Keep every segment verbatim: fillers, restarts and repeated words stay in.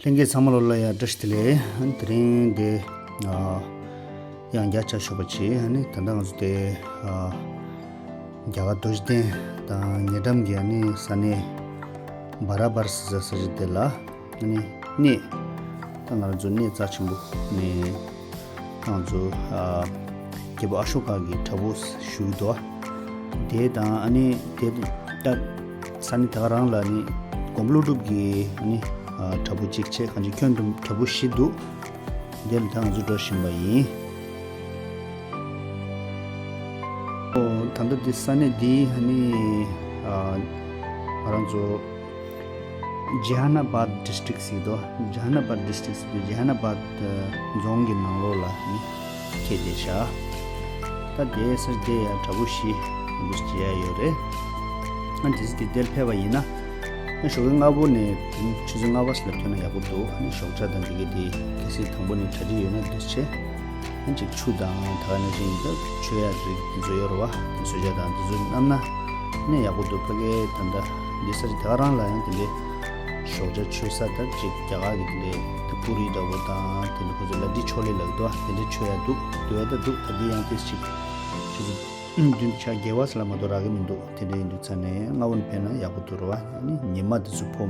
ལྷན་རྒྱས་ཚང་མ་ལོ་ལ་ཡ་བཀྲ་ཤིས་བདེ་ལེགས། དེ་རིང་དེ་ཨ་ཡང་བསྐྱར་ཆ་ཞུ་བ་བྱེད། ཨ་ནི་ད་ལྟ་ང་ཚོ་དེ་ཨ་རྒྱ་གར་རྡོ་རྗེ་གདན་དང་ཉེ་འགྲམ་གྱི་ཨ་ནི་ས་གནས་བ་ར་བར་ཟེར་ས་ས་ཆ་དེ་ལ་ཨ་ནི་གནས། ད་ང་རང་ཚོ་གནས་རྩ་ཆེན་པོ་ནས། ང་ཚོ་ཨ་རྒྱལ་པོ་ཨ་ཤོ་ཀ་གི་བྲག་ཕུག་བཞུགས་འདུག་དེ་དང་ཨ་ནི་དེ་ད་ས་གནས་ད་ག་རང་ལ་ནི་དགོན་པ་ཀླུ་སྒྲུབ་ཀྱི་ཨ་ནི་ཨ་བྲག་ཕུག་གཅིག་བྱས། གང་ཅི་ཁྱོན་བསྡོམས་བྲག་ཕུག་བཞི་འདུག་དེ་ལ་ད་ང་ཚོ་འགྲོ་བཞིན་པ་ཡིན། ཨོ་ད་ལྟ་འདི་ས་གནས་འདི་ཨ་ནི་ཨ་ང་རང་ཚོ་ཇི་ཧ་ན་བཱད་ཌི་སི་ཊིག་ཟེར་དོ། ཇི་ཧ་ན་བཱད་ཌི་སི་ཊིག་ཟེར་དོ། ཇི་ཧ་ན་བཱད་རྫོང་གི་ནང་ལོགས་ལ་ནི་ཁེལ་བསྡད་ཤག་ད་དེ་སར་དེ་ཡང་བྲག་ཕུག་བཞི་འདུག་སེ་མཇལ་ཡ་ཡོད་རེད། ཨ་འདི་སི་དེ་དེར་ཕེབས་པ་ཡིན་ན་ཨ་ཞོགས་ཀས་སྔ་པོ་ནས་ཆུ་ཚོད་ལྔ་པ་ཙམ་ལ་ཐོན་ན་ཡག་པོ་འདུག་ཨ་ནི་ཞོགས་ཇ་དང་འདི་གའི་དེ་གལ་སྲིད་དང་པོ་ནས་གྲ་སྒྲིག་ཡོད་ན་འདུག་སེ་བྱས། ཨ་ཅིག་ཆུ་དང་ད་ག་ནང་བཞིན་ད་མཆོད་ཡ་རིགས་དེ་ཚོ་ཡོད་རེད་བ། དེ་ཚོ་བཞག་དང་དེ་ཚོ་བསྣམས་ན་ནས་ཡག་པོ་འདུག་ཕ་གའི་ད་ལྟ་འདི་སར་དེ་ག་རང་ལ་ཡང་དེ་འདྲའི་ཞོགས་ཇ་མཆོད་ས་ད་ཅིག་རྒྱ་གར་གྱི་དེ་འདྲའི་ད་པུ་རི་འདྲ་བོ་དང་དེ་འདྲ་ཁོ་ཚོ་ལ་ཌི་ཆོ་ལེ་ལབ་འདུག་དེ་འདྲ་མཆོད་ཡ་འདུག་འདུག་ཡ་ད་འདུག་ད་འདི་ཡང་ཏིས་ཅིག་ཆུ་ཚོད་བདུན་ཕྱག་བརྒྱད་པ་ཙམ་ལ་མ་གཏོགས་རག་གི་མི་འདུག་དེ་འདྲ་ཡིན་དུས་ཙང་ནས་སྔ་བོ་ནས་ཕེབས་ན་ཡག་པོ་འདུག་རེད་བ། ཨ་ནི་ཉི་མ་དེ་ཚོ་ཕོ་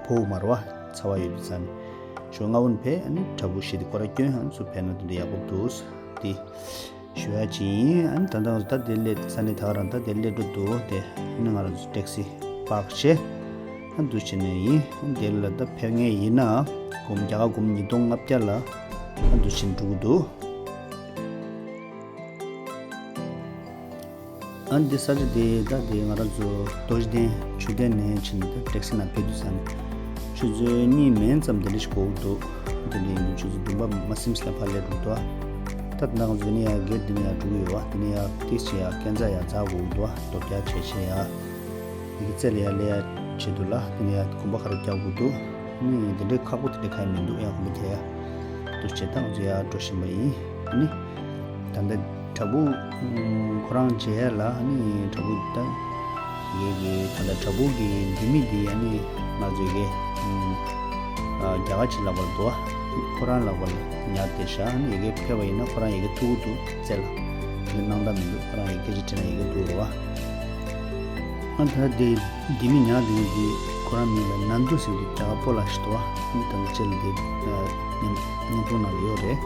ཕོ་མ་རེད་བ། ཚ་བ་ཡོད་དུས་ཙང་ནས་ཞོགས་སྔ་བོ་ནས་ཕེབས། ཨ་ནི་བྲག་ཕུག་བཞི་དེ་སྐོར་ར་སྐྱོན། ཨ་ནི་ཚུར་ཕེབས་ན་དེ་འདྲ་ཡག་པོ་འདུག་དེ་ཞུ་ཡ་ཅིག་ཡིན། ཨ་ནི་ད་ལྟ་ད་དེ་སླེབས། ས་གནས་ད་ག་རང་ད་དེ་སླེབས་འགྲོ་འདུག་དེ་ཨ་ནི་ང་རང་ཚོ་ཊེག་སི་པཱག་བྱས། ཨ་འདུག་བྱས་ནས་ཡིན། ཨ་དེ་ལ་ད་ཕེབས་མཁན་ཡིན་ན་སྒོར་རྒྱ་གར་སྒོར་ཉིས་སྟོང་ལྔ་བརྒྱ་ལ་ཨ་འདུག་བྱས་ནས་འགྲོ་གི་འདུག་ཨ་འདི་ས་ཆ་དེ་ད་དེ་ང་རང་ཚོ་རྡོ་རྗེ་གདན་ཆོས་སྡེ་ནས་ཕྱིན་ནས་ད་ཊེག་སི་ནང་ཕེབས་དུས་ཙང་ཆུ་ཚོད་གཉིས་མན་ཙམ་དེ་འདྲ་ཞིག་འགོར་གྱི་འདུག་དེ་འདྲ་ཡིན་དུས་ཆུ་ཚོད་བདུན་པ་མ་ཟིན་ཙམ་ལ་ཕར་སླེབས་འགྲོ་གི་འདུག་ད་ད་ང་ཚོ་དེ་ནས་ཡར་གེ་ཊི་དེ་ནས་ཡར་འགྲོ་གི་ཡོད་བ། དེ་ནས་ཡར་ཏོག་ཙམ་ཡར་སྐས་འཛེག་ཡར་འཛེག་དགོས་ཀྱི་འདུག་རྡོ་བཀྱག་བྱས་བྱས་ཡར། དེ་གི་རྩེ་ལ་ཡར་སླེབས་ཡ་ཆེད་དུ་ལ་དེ་ནས་ཡར་གོམ་པ་ཁ་རུ་རྒྱག་དགོས་འདུག་ཨ་ནི་དེ་འདྲའི་ཁག་པོ་དེ་འདྲ་གང་ཡང་མི་འདུག་ཡར་གོམ་པ་རྒྱག་ཡ། འདུག་བྱས་ད་ང་ཚོ་ཡར་འགྲོ་བཞིན་པ་ཡིན། ཨ་ནི་ད་ལྟ་བྲག་ཕུག་ཁོ་རང་མཇལ་ཡ་ལ་ཨ་ནི་བྲག་ཕུག་ད་ཡེ་གི་ད་ལྟ་བྲག་ཕུག་གི་ལྡེ་མིག་འདི་ཨ་ནི་ང་ཚོ་གི་རྒྱ་གར་གྱི་ལག་པར་འདུག་ཁོ་རང་ལག་པར་ཉར་བསྡད་ཤག་ཨ་ནི་ཡ་གི་ཕེབས་པ་ཡིན་ན་ཁོ་རང་ཡ་གི་ཐུག་གི་འདུག་རྩེ་ལ། ཡ་གི་སྣང་དག་མི་འདུག་ཁོ་རང་ཡ་གི་སྐད་ཆ་དྲིས་ན་ཡ་གི་འདུག་རེད་བ། ཨ་ད་དེ་ལྡེ་མིག་ཉར་བསྡད་མཁན་དེ་ཁོ་རང་མིང་ལ་ནན་དུ་ཟེར་གི་འདུག་རྒྱ་གར་པོ་ལ་ཞིག་འདུག་བ། ཨ་ནི་ད་ནི་ཅེ་ལ་དེ་བརྙན་ཐུང་ནང་ལ་ཡོད་རེད།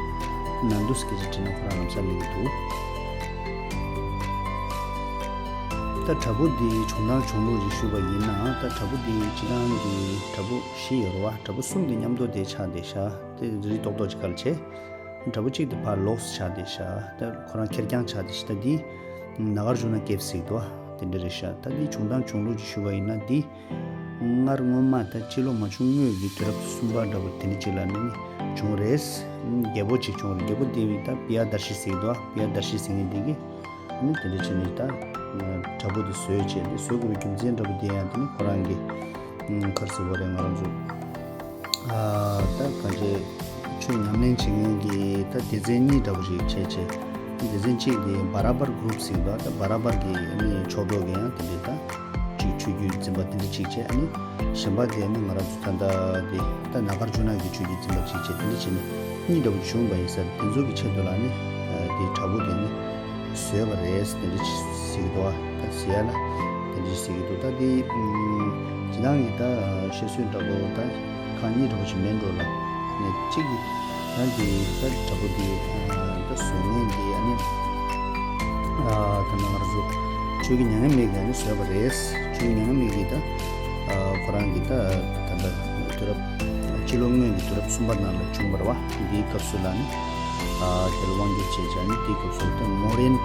ནན་དུ་ཟེར་གི་ཅིག་བྲིས་ན་ཁོ་རང་ལམ་སང་སླེབས་ཀྱི་འདུག་ད་བྲག་ཕུག་འདི་བྱུང་སྟངས་བྱུང་ལུགས་ཅིག་ཞུས་པ་ཡིན་ན། ད་བྲག་ཕུག་འདི་སྤྱིར་བཏང་གི་བྲག་ཕུག་བཞི་ཡོད་རེད་བ། བྲག་ཕུག་གསུམ་དེ་མཉམ་དུ་དེ་ཆགས་བསྡད་ཤག་དེ་རི་ཏོག་ཏོག་ཅིག་ག་ལ་བྱས། བྲག་ཕུག་གཅིག་དེ་ཕར་ལོགས་སུ་ཆགས་བསྡད་ཤག་ད་ཁོ་རང་ཁེར་རྐྱང་ཆགས་བསྡད་ཤག་ད་འདི་ནཱ་གར་ཇུ་ན་ཀེབ་ཟེར་གི་འདུག་བ། དེ་འདྲ་རེད་ཤག་ད་འདི་བྱུང་སྟངས་བྱུང་ལུགས་ཅིག་ཞུས་པ་ཡིན་ན། འདི་སྔར་སྔོན་མ་ད་སྤྱི་ལོ་མ་བྱུང་སྔོན་གྱི་དུས་རབས་གསུམ་པ་འདྲ་བོ་དེ་འདྲ་ཅིག་ལ་ནི་བྱུང་རེད། རྒྱལ་པོ་ཅིག་བྱུང་རེད། རྒྱལ་པོ་དེ་བས་ད་པི་ཡ་དར་ཤི་ཟེར་གི་འདུག་བ། པི་ཡ་དར་ཤི་ཟེར་མཁན་དེ་གིས་ནི་དེ་འདྲ་བྱས་ནས་ད་བྲག་ཕུག་དེ་བཟོས་བྱས། འདི་བཟོ་དགོས་པའི་རྒྱུ་མཚན་འདྲ་བོ་དེ་ཡང་དེ་ནི་ཁོ་རང་གི་ག་རེ་ཟེར་དགོས་རེད། ང་རང་ཚོ་ཨ་ད་གང་ཅི་ཆོས་ཉམས་ལེན་བྱེད་མཁན་གྱི་ད་སྡེ་ཚན་གཉིས་འདྲ་བོ་ཞིག་བྱས་བྱས། སྡེ་ཚན་གཅིག་དེ་བ་ར་བར་གུ་རུབ་ཟེར་གི་འདུག་ད་བ་ར་བར་གྱི་ཨ་ནི་ཕྱོགས་གཏོགས་ཀྱི་ཡང་དེ་འདྲའི་ད་ཅིག་ཆོས་བརྒྱུད་འཛིན་པ་དེ་འདྲ་གཅིག་བྱས། ཨ་ནི་གཞན་པ་དེ་ནི་ང་རང་ཚོ་ད་ལྟ་དེ་ད་ནཱ་གར་ཇུ་ན་གི་ཆོས་བརྒྱུད་འཛིན་པ་གཅིག་བྱས། དེ་འདྲ་བྱས་ནས་གཉིས་འདྲ་བོ་བྱུང་བ་ཡིན་ས་རེད། དེ་ཚོ་གི་ཆེད་དུ་ལ་ནི་དེ་བྲག་ཕུག་དེ་ནི་བཟོས་པ་རེད་དེ་འདྲ་ཟེར་གི་འདུག་ད་ཟེར་ཡ་ལ་དེ་འདྲ་ཟེར་གི་འདུག་ད་དེ་སྤྱིར་བཏང་གི་ད་བཤད་སྲོལ་འདྲ་པོ་ད་ཁག་གཉིས་འདྲ་པོ་ཞིག་མེད་འགྲོ་ལ། ནས་གཅིག་གི་ད་དེ་ད་བྲག་ཕུག་དེ་ད་བཟོ་མཁན་དེ་ཨ་ནི་ད་ནང་ང་ཚོ་ཆོས་ཀྱི་མྱ་ངན་མེད་ཀྱིས་ཨ་ནི་བཟོས་པ་རེད། ཆོས་ཀྱི་མྱ་ངན་མེད་ཀྱིས་ད་ཁོ་རང་གི་ད་ད་ད་དུས་རབས་སྤྱི་ལོ་སྔོན་གྱི་དུས་རབས་གསུམ་པ་ནང་ལ་བྱུང་བ་རེད་བ། འདིའི་སྐབས་སུ་ལ་ནི། ཨ་དེ་ལ་དབང་སྒྱུར་བྱས་བྱས་ནི་དེའི་སྐབས་སུ་ད་མོ་རིན་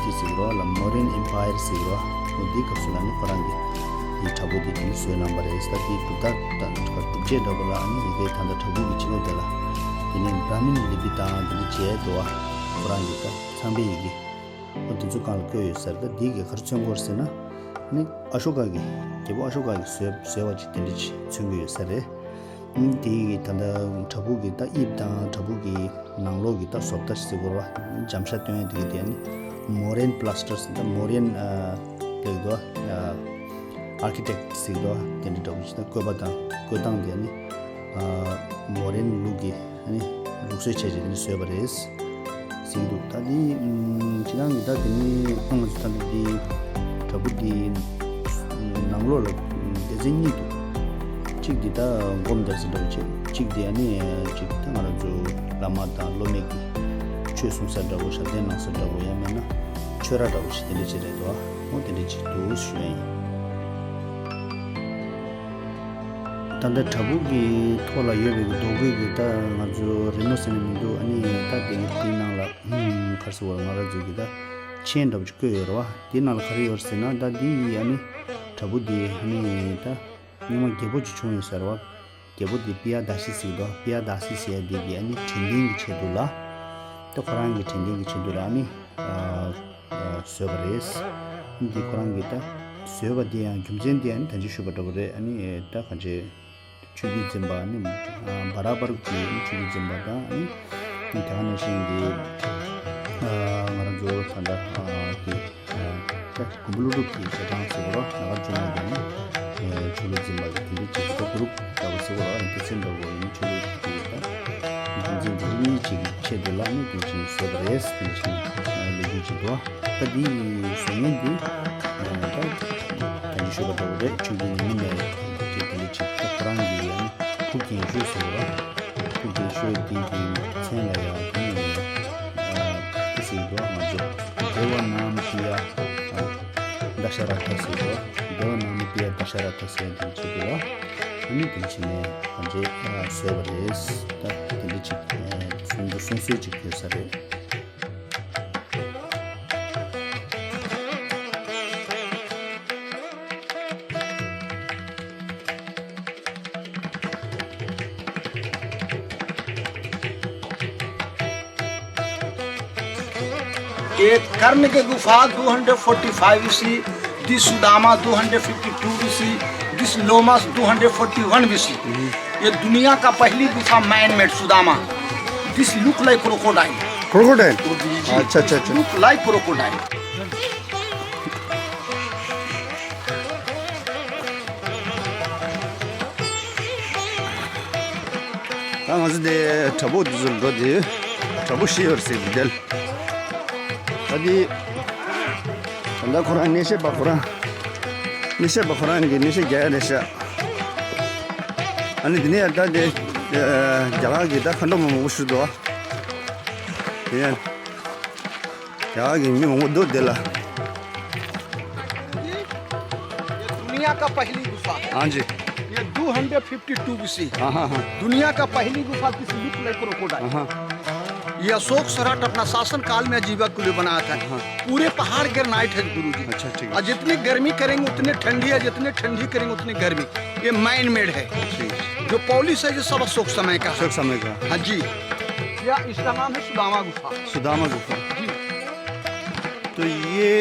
དེ་ཟེར་གི་རེད་བ་ལ། མོ་རིན་ཨེམ་པ་ཡར་ཟེར་གི་རེད་བ། འོ་དེའི་སྐབས་སུ་ལ་ནི་ཁོ་རང་གིས་དེའི་བྲག་ཕུག་དེ་དེ་ནི་བཟོས་གནང་བ་རེད། ད་དེའི་གྲུབ་རྟགས་དང་གྲུབ་ཆས་འདྲ་པོ་ལ་ཨ་ནི་ཡ་གིའི་ད་ལྟ་བྲག་ཕུག་གི་ཕྱི་ལོགས་དེ་ལ་དེ་ནི་བྲ་མིན་ལི་པི་དང་དེ་ནི་མཇལ་འདུག་བ། ཁོ་རང་གི་ད་ཚངས་པའི་ཡི་གེ་འོ་དེ་ཚོ་སྒང་ལ་བཀོད་ཡོད་ས་རེད། ད་དེ་གིས་ག་རེ་མཚོན་གྱི་ཡོད་ཟེར་ན། ཨ་ནི་ཨ་ཤོ་ཀ་གི་རྒྱལ་པོ་ཨ་ཤོ་ཀ་གིས་བཟོས་བཟོས་པ་ཅིག་དེ་འདྲ་ཅིག་མཚོན་གྱི་ཡོད་ས་རེད། དེ་ཡི་ད་ལྟ་བྲག་ཕུག་གི་ད་དབྱིབས་དང་བྲག་ཕུག་གི་ནང་ལོགས་ཀྱི་ད་བཟོ་ལྟ་ཟེར་དགོས་རེད་བ། འཇམ་ཤ་སྟོན་ཡ་དེ་གི་དེ་ནི་མོ་རེན་པ་ལ་སི་ཊར་ཟེར། ད་མོ་རེན་ཨ་ལེགས་དོ་ཨར་ཁི་ཊེག་ཟེར་དོ། དེ་འདྲ་འདྲ་པོ་ཅིག་ད་བཀོད་པ་དང་བཀོད་སྟངས་དེ་ནི་ཨ་ གསོས་བྱས་བྱས་དེ་ནི་བཟོས་པ་རེད། ཟེར་གྱི་འདུག་ད་དེ་ཨམ་ཁྱེད་རང་གིས་ད་དེ་ནི་ང་ཚོ་ད་ལྟ་དེ་བྲག་ཕུག་དེ་ནང་ལོགས་ལ་སྡེ་ཚན་གཉིས་འདུག་གཅིག་དེ་ད་སྒོམ་བཟླས་ས་འདྲ་བོ་བྱས། གཅིག་དེ་ཨ་ནི་གཅིག་ད་ང་རང་ཚོ་བླ་མ་དང་སློབ་མ་གི་ཆོས་གསུང་ས་འདྲ་བོ། ཞབས་བརྟན་གནང་ས་འདྲ་བོ། ཡང་མིན་ན་ཆོས་ར་འདྲ་བོ་ཞིག་དེ་འདྲ་ཅིག་རེད་འདུག་འོ་དེ་འདྲ་ཅིག་འདུག་ཞུ་ཡ་ཡིན། ད་ལྟ་བྲག་ཕུག་གི་ཐོག་ལ་ཡོད་པའི་རྡོ་སྐུ་གི་ད་ང་ཚོ་རི་མོ་ཟེར་ནས་མི་འདུག་ཨ་ནི་ད་དེ་དེའི་ནང་ལ་ཧུམ་ག་རེ་ཟེར་དགོས་རེད། ང་རང་ཚོ་གི་ད་མཆན་འདྲ་བོ་ཅིག་བཀོད་ཡོད་རེད་བ། དེའི་ནང་ལ་ག་རེ་ཡོད་རེད་ཟེར་ན། ད་འདི་ཡི་ཨ་ནི་བྲག་ཕུག་དེ་ཨ་ནི་ད་སྔོན་མ་རྒྱལ་པོ་ཅིག་བྱུང་ཡོད་ས་རེད་བ། རྒྱལ་པོ་དེ་པི་ཡ་དཱ་སི་ཟེར་གྱི་འདུག་པི་ཡ་དཱ་སི་ཟེར་ཡ་དེ་གི་ཨ་ནི་དྲན་རྟེན་གྱི་ཆེད་དུ་ལ། ད་ཁོ་རང་གི་དྲན་རྟེན་གྱི་ཆེད་དུ་ལ་ཨ་ནི་ཨ་ཨ་བཟོས་པ་རེད། འདི་ཁོ་རང་གི་ད་བཟོས་པ་དེ་ཡང་རྒྱུ་མཚན་དེ་ཨ་ནི་ད་ཅི་ཞུས་པ་འདྲ་པོ་རེད། ཨ་ནི་ད་ག་འདྲས་ཆོས་བརྒྱུད་འཛིན་པ་ཨ་ནི་ཨ་བྷ་ར་པར་གྱི་ཆོས་བརྒྱུད་འཛིན་པ་དང་ཨ་ནི་དེ་ག་ནང་བཞིན་གྱི་ཨ་ང་རང་ཚོ་ད་ལྟ་ཨ་དེ། ད་མགོན་པོ་ཀླུ་སྒྲུབ་ཀྱི་ཞལ་ཐང་ཟེར་བ་ནག་ཆུ་ནང་གི་ནི་ཆོས་ལུགས་འཛིན་པ་གི་དེ་འདྲ་ཅིག་གི་གུ་རུབ་འདྲ་བོ་ཟེར་བ་ལ་སྡེ་ཚན་འདྲ་བོ་ཡིན། ཆོས་ལུགས་ཀྱི་ད་འཛིན་འཛིན་གྱི་གཉིས་ཅིག་གི་ཆེད་དུ་ལ་ནི་དེ་བཞིན་བཟོས་པ་རེད། དེ་བཞིན་ལས་འགུལ་ཅིག་འདུག་ད་འདི་བཟོ་མཁན་འདི་ད་ད་ཡིན་ཞུ་བ་འདྲ་བོ་རེད། ཆོས་ཀྱི་ཉི་མ་ནས་ཅིག་དེ་འདྲ་ཅིག་ད་ཁོ་རང་གི་ཡང་ཕུགས་རྒྱན་ཤོས་ཟེར་བ། ཕུགས་རྒྱན་ཤོས་དེ་གི་མཚན་ལ་ཡང་དེ་ནི་ཨ་དེ་ཟེར་གྱི་འདུག་ང་ཚོ་དེ་བ་ནམ་པི་ཡ་ཨ་དཱ་ཤ་ར་ཐ་ཟེར་གྱི་འདུག་དེ་བ་ནམ་པི་ཡ་དཱ་ཤ་ར་ཐ་ཟེར་དེ་བྱེད་དགོས་ལ། ཨ་ནི་དེ་བྱས་ནས་ག་འདྲས་བཟོས་པ་རེད། ད་དེ་འདྲ་ཅིག་གསུང་གསུང་སྲོལ་ཅིག་ཡོད་ས་རེད། ये कर्ण के गुफा दो हंड्रेड फोर्टी फ़ाइव ईस्वी, दिस सुदामा दो हंड्रेड फिफ्टी टू ईस्वी, दिस लोमस दो हंड्रेड फोर्टी वन ईस्वी। ये दुनिया का पहली गुफा man made Sudama. This look like crocodile. Crocodile? जी, जी। अच्छा, अच्छा, अच्छा। Look like crocodile. ད་ང་ཚོ་དེ་བྲག་ཕུག་དེ་ཚོར་འགྲོ་དེ་བྲག་ཕུག་ཤི་ཡོད་ཟེར་གི་འདེལ། ད་དེ་ད་ལྟ་ཁོ་རང་གནས་བཤད་པ་ཁོ་རང་གནས་བཤད་པ་ཁོ་རང་གི་གནས་བཤད་རྒྱག་ཡ་རེད་ཤག་ཨ་ནི་དེ་ནས་ད་དེ་རྒྱ་གར་གི་ད་མཁའ་འགྲོ་མ་མང་པོ་ཞིག་འདུག་དེ་ཡང་རྒྱ་གར་གྱི་མི་མང་པོ་འདུག་དེ་ལ། दुनिया का पहली गुफा। हाँ जी। ये दो हंड्रेड फिफ्टी टू ईस्वी। हाँ, हाँ, हाँ। दुनिया का पहली गुफा किसी लुक लाइक क्रोकोडाइल। हाँ, हाँ। ये अशोक सम्राट अपना शासन काल में आजीविका के लिए बनाया था। हाँ। पूरे पहाड़ ग्रेनाइट है गुरु जी। अच्छा, ठीक है। और जितनी गर्मी करेंगे उतनी ठंडी है, जितनी ठंडी करेंगे उतनी गर्मी। ये मैन मेड है। ठीक। जो पॉलिश है, ये सब अशोक समय का है। अशोक समय का। हाँ जी। या इसका नाम है सुदामा गुफा। सुदामा गुफा। जी। तो ये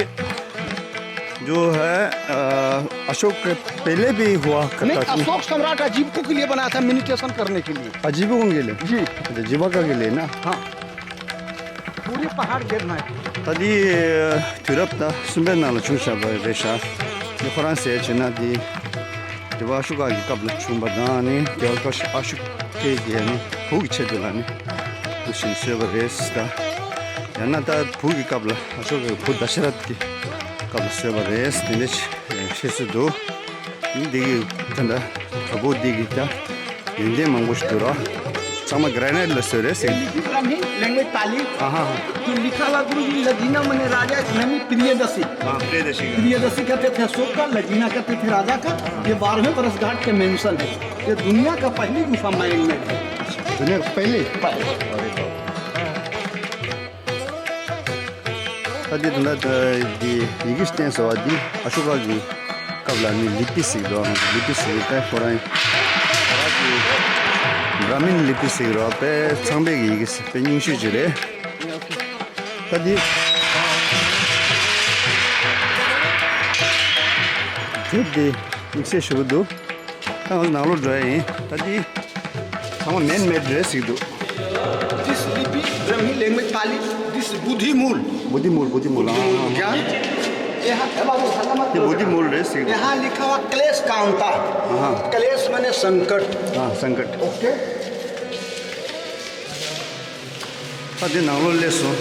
जो है, अ, अशोक के पहले भी हुआ करता नहीं, था। अशोक सम्राट आजीविकों के लिए बनाया था, मेडिटेशन करने के लिए। आजीविकों के लिए? जी। अच्छा, जीविका के लिए ना? हाँ। पूरे पहाड़ गिरना है। ད་འདི་དུས་རབས་ད་གསུམ་པའི་ནང་ལ་བྱུང་བཞག་པ་རེད་ཤག་འདི་ཁོ་རང་ཟེར་བྱས་ན་འདི་དེ་བ་ཨ་ཤོ་ཀ་གི་སྐབས་ལ་བྱུང་བ་དང་ནི་དེ་བ་ཨ་ཤོ་ཀ་གི་ནི་བུ་གི་ཆེད་དུ་ལ་ནི་འདུག་བཞིན་བཟོས་པ་རེད་ད། ཡང་ན་ད་བུ་གི་སྐབས་ལ་ཨ་ཤོ་ཀ་གི་བུ་དཱ་ཤ་ར་ཐ་གི་སྐབས་ལ་བཟོས་པ་རེད། དེ་འདྲ་ཞིག་བཤད་སྲོལ་འདུག་འདི་གི་ད་ལྟ་བྲག་ཕུག་འདི་གི་ད་ཡོན་ཏན་མང་པོ་ཞིག་འདུག་ར། ཚང་མ་གྷ་རེ་ནའིཊ་ལ་བཟོས་རེད་ཟེར། ये लिपि ब्राह्मी, लैंग्वेज पाली। हाँ, हाँ, हाँ। जो लिखा हुआ गुरु जी, लजीना मने राजा नमी प्रियदसी। हाँ, प्रियदर्शी का। प्रियदर्शी कहते थे अशोक का, लजीना कहते थे राजा का। ये बारहवें वर्षगांठ के मेंशन है। ये दुनिया का पहली गुफा मैन मेड है। दुनिया का पहले? पहले। अरे बाप रे। ད་འདི་དང་ད་འདི་ཡི་གེ་བསྟན་ཟེར་བ་འདི་ཨ་ཤོ་ཀ་གི་སྐབས་ལ་ནི་ལི་པི་ཟེར་གི་རེད། ལི་པི་ཟེར་གི་ད་ཁོ་རང་ཨ་ར་གི་བྲ་མིན་ལི་པི་ཟེར་གི་རེད། དཔེ་ཚངས་པའི་གི་ཡི་གེ་ཟེར་དཔེ་རྙིང་ཤོས་ཅིག་རེད། ད་འདི་དེབ་འདི་དམིགས་བསལ་ཞེ་པོ་འདུག་ད་ང་ཚོ་ནང་ལོགས་འགྲོ་ཡ་ཡིན། ད་འདི་ཚང་མ་མེན་མེད་རེད་ཟེར་གྱི་འདུག This lipi, Brahmi language Pali, this Bodhi Mool. Bodhi Mool, Bodhi Mool, हाँ, हाँ, क्या? ये हाँ, ये बाबू, ये बोधि मूल रहे, सही। यहाँ लिखा हुआ क्लेश कांता। हाँ। क्लेश माने संकट। हाँ, संकट। ओके। ད་འདི་ནང་ལོགས་སླེབས་སོང་།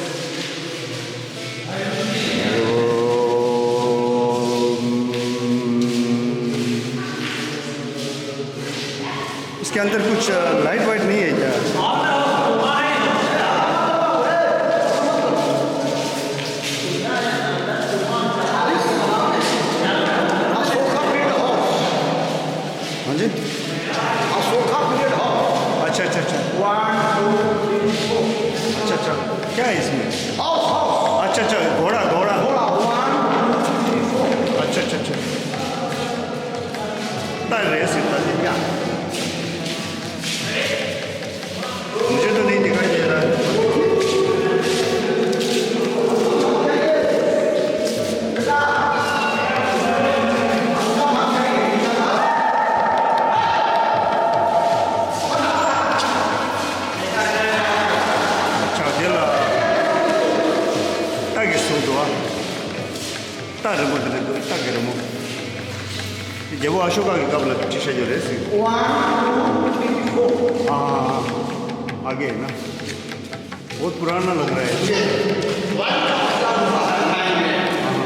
इसके अंदर कुछ लाइट वाइट नहीं है क्या? हाँ जी। Ashoka period house. अच्छा, अच्छा, अच्छा। One, two, three, four. अच्छा, अच्छा। क्या है इसमें? House, house. अच्छा, अच्छा, घोड़ा, घोड़ा। घोड़ा, वन, टू, थ्री, फोर। अच्छा, अच्छा, अच्छा। तार रहे से तार क्या? मुझे तो नहीं दिखाई दे रहा है। ཕྱག་རྒྱ་ལ་རྟ་གི་གཟུགས་འདུག་ཨ། རྟ་རི་མོ་དེ་འདྲ་འདུག་རྟ་གི་རི་མོ། རྒྱལ་པོ་ཨ་ཤོ་ཀ་གི་སྐབས་ལ་བྲིས་བཞག་རྒྱུ་རེད་ཟེར། ཨ་ཨ་ཨ་གེ་ན། बहुत पुराना लग रहा है। हाँ, हाँ।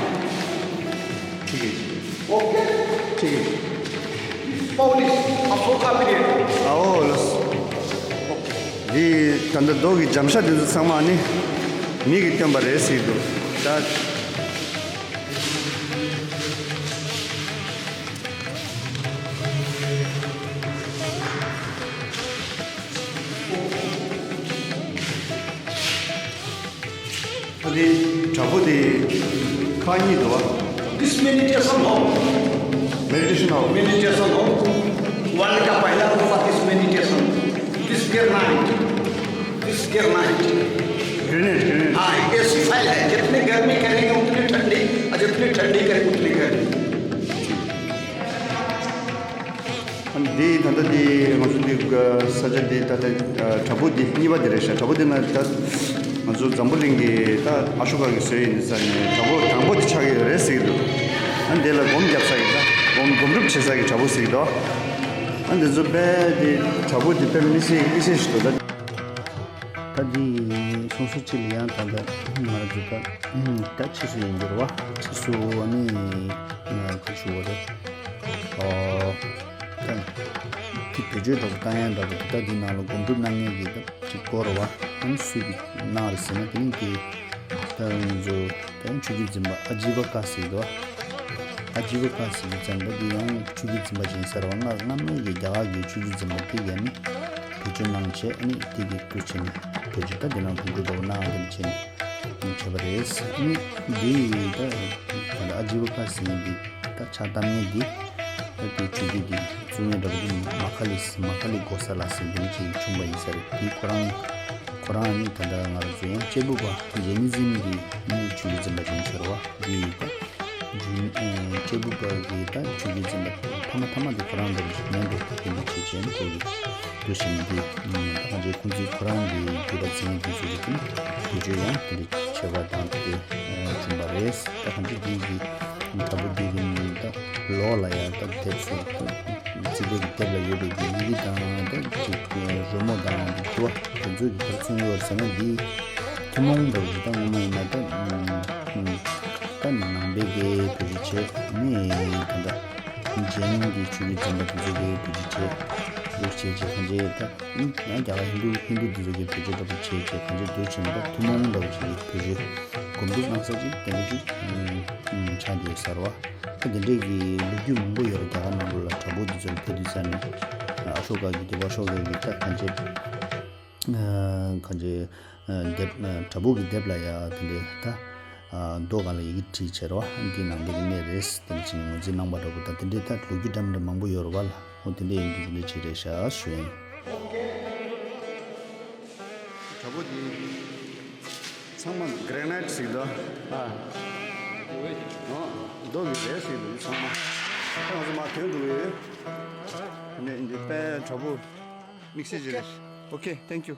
ठीक है। ओके। ठीक है। पौलिस, अशोका पीरियड। आओ, लस। འདི་ད་ལྟ་རྡོ་གི་འཇམ་ཤ་དེ་ཚོ་ཚང་མ་ནི་མི་གིས་བཏོན་པ་རེད་ཟེར་འདུག་ད། ཨ་དེ་དྲ་འབུ་དེ་ཁག་གཉིས་འདུག་བ། This meditation hall। Meditation hall। Meditation hall। World का पहला गुफा, this meditation। This granite। This granite। Granite, granite। हाँ, ऐसी फाइल है, जितनी गर्मी करेंगे उतनी ठंडी, और जितनी ठंडी करेंगे उतनी गर्मी। འདི་ད་ལྟ་འདི་ང་ཚོ་འདི་ས་ཆ་འདི་ད་ལྟ་དྲ་འབུ་འདི་གཉིས་པ་འདི་རེད་ཤག་དྲ་འབུ་འདི་ན་ད་ང་ཚོ་འཛམ་བུ་གླིང་གི་ད་ཨ་ཤོ་ཀ་གི་སྲོལ་ཡིན་ས་ནས་དྲ་འབུ་དང་པོ་འདི་ཆགས་ཀྱི་ཡོད་རེད་ཟེར་གྱི་འདུག་ཨ་འདི་ལ་སྒོམ་བརྒྱབ་ས་ཡིན་ད་སྒོམ་སྒོམ་སྒྲུབ་བྱེད་ས་གི་དྲ་འབུ་ཟེར་གྱི་འདུག་ཨ་འདི་ཚོ་དཔེ་འདི་དྲ་འབུ་འདི་དཔེ་མི་སྲིད་མི་སྲིད་ཞིག་འདུག་ད། ད་འདི་སོ་སོ་ཅི་ལ་ཡང་ད་ལྟ་ང་རང་ཚོ་ད་ད་ཕྱིས་སུ་ཡིན་འགྱུར་བ་ཕྱིས་སུ་ཨ་ནི་ང་ག་ཞུ་བ་རེད། ཨོ། ད་འདི་བེད་སྤྱོད་འདྲ་པོ་བཏང་ཡ་འདྲ་པོ་དེ་ད་འདི་ནང་ལ་སྒོམ་སྒྲུབ་གནང་མཁན་གྱི་ད་ཅིག་དགོས་རེད་བ། ཨ་ནི་སུ་གི་གནང་རེད་ཟེར་ན་དེ་ནི་འདི་ད་ང་ཚོ་ད་ཆོས་བརྒྱུད་འཛིན་པ་ཨ་ཇི་བ་ཀ་ཟེར་གི་འདུག་ཨ་ཇི་བ་ཀ་ཟེར་གི་ཙམ་པ་འདི་ཡང་ཆོས་བརྒྱུད་འཛིན་པ་ཅིག་ཡིན་ས་རེད་བ། སྔ་སྔ་མོའི་གི་རྒྱ་གར་གི་ཆོས་བརྒྱུད་འཛིན་པ་དེ་ཡང་ནི་བེད་སྤྱོད་གནང་བྱས་ཨ་ནི་དེ་གི་སྐུ་བྱས་ནས་བེད་སྤྱོད་ད་དེ་ནང་དུ་འགོད་འདྲ་བོ་གནང་དེ་འདྲ་བྱས་ནས་བྱས་པ་རེད། ཨ་ནི་འདི་ད་ད་ཨ་ཇི་བ་ཀ་ཟེར་མཁན་འདི་ད་ཕྱག་བཏབ་མཁན་འདི་ད་དེ་ཆོས་བརྒྱུད་འདི་བཙུགས་མཁན་འདྲ་པོ་འདི་མ་ཁ་ལི་མ་ཁ་ལི་གོ་ས་ལ་ཟེར་འདི་འདྲ་ཅིག་བྱུང་བ་ཡིན་ས་རེད། དེ་ཁོ་རང་ཁོ་རང་ཨ་ནི་ད་ལྟ་ང་རང་ཚོ་ཡང་ཅེ་བུ་པ་ཇེ་ནི་ཛིམ་གི་ཨ་ནི་ཆོས་བརྒྱུད་འཛིན་པ་ཅིག་ཡིན་ས་རེད་བ། འདི་ད། ཇུན་ཨེ་ཅེ་བུ་པ་གི་ད་ཆོས་བརྒྱུད་འཛིན་པ་ཐ་མ་ཐ་མ་དེ་ཁོ་རང་འདྲ་བོ་ཞིག་མིན་འདུག་དེ་འདྲ་བྱས་བྱས་ནས་ཁོ་གི་འདུ་ཤེས་འདི་ད་གང་ཅི་ཁོང་ཚོས་ཁོ་རང་གི་བརྒྱུད་པ་འཛིན་དེ་ཚོ་གི་དེ་ནི་བེད་སྤྱོད་ཡང་དེ་འདྲ་བྱས་པ་དང་དེ་བྱུང་བ་རེད། ད་གང་ཅི་འདི་གི་དྲ་འབུ་འདི་གི་ད་ལོགས་ལ་ཡང་ད་དེབ་ཚོ་ད་རྩིག་པའི་གི་དེབ་ལ་ཡོད་པའི་གི་ཡི་གེ་དང་ད་ཅིག་རོལ་མོ་དང་དེ་ཚོ་དེ་ཚོ་གི་ཁར་མཚོན་ཡོད་ཟེར་ན་འདི་ཐུན་མོང་འདྲ་བོ་ཞིག་ད་ངོ་མ་ཡིན་ན་ད། ད་ནང་པའི་གི་བེད་སྤྱོད་བྱས་ནས་ད་ལྟ་ཇེན་གྱི་ཆོས་བརྒྱུད་འཛིན་པ་དེ་ཚོ་གི་བེད་སྤྱོད་བྱས་འདུག་བྱས་བྱས་གང་བྱས་ད་ཡང་རྒྱ་གར་ཧིན་དུ་ཧིན་དུ་དེ་ཚོ་གི་བེད་སྤྱོད་འདྲ་པོ་བྱས་བྱས་གང་བྱས་འདུག་བྱས་ནས་ད་ཐུན་མོང་འདྲ་བོ་ཞིག་གི་བེད་སྤྱོད་སྒོམ་སྒྲུབ་གནང་ས་ཅིག་དེ་འདྲ་ཅིག་ཆགས་བསྡད་ཡོད་ས་རེད་བ། ད་དེ་འདྲས་ཀྱི་ལོ་རྒྱུས་མང་པོ་ཡོད་རེད། རྒྱ་གར་ནང་ལོགས་ལ་དྲ་འབུ་དེ་ཚོ་ལ་ཕེབས་དུས་ཙམ་ནས་ཨ་ཤོ་ཀ་གི་དེ་བ་ཤོ་ཀ་གི་ད་གང་བྱས། གང་ཅི། དེབ་དྲ་འབུ་གི་དེབ་ལ་ཡ་དེ་འདྲའི་ད་རྡོ་སྒང་ལ་ཡི་གེ་བྲིས་བྱས་རོ། འདི་ནང་པའི་གི་གནས་རེད། དེ་འདྲ་བྱས་ནས་ངོས་འཛིན་གནང་པ་འདྲ་པོ་ད་དེ་འདྲའི་ད་ལོ་རྒྱུས་འདྲ་མི་འདྲ་མང་པོ་ཡོད་རེད་བ་ལ། འོ་དེ་འདྲ་ཡིན་དུས་དེ་འདྲ་བྱས་རེད་ཤག་ཞུ་ཡིན། དྲ་འབུ་འདི་ཚང་མ་གྷ་རེ་ནའིཊ་ཟེར་གི་འདུག་ཨ། འོ་རྡོ་གི་རེད་ཟེར་གི་འདུག་ཚང་མ། ད་ང་ཚོ་མར་ཐོན་འགྲོ་གི་ཡོད། དེ་ནས་འདི་དཔེ་དྲ་འབུ་དམིགས་བསལ་ཅིག་རེད། Okay, thank you.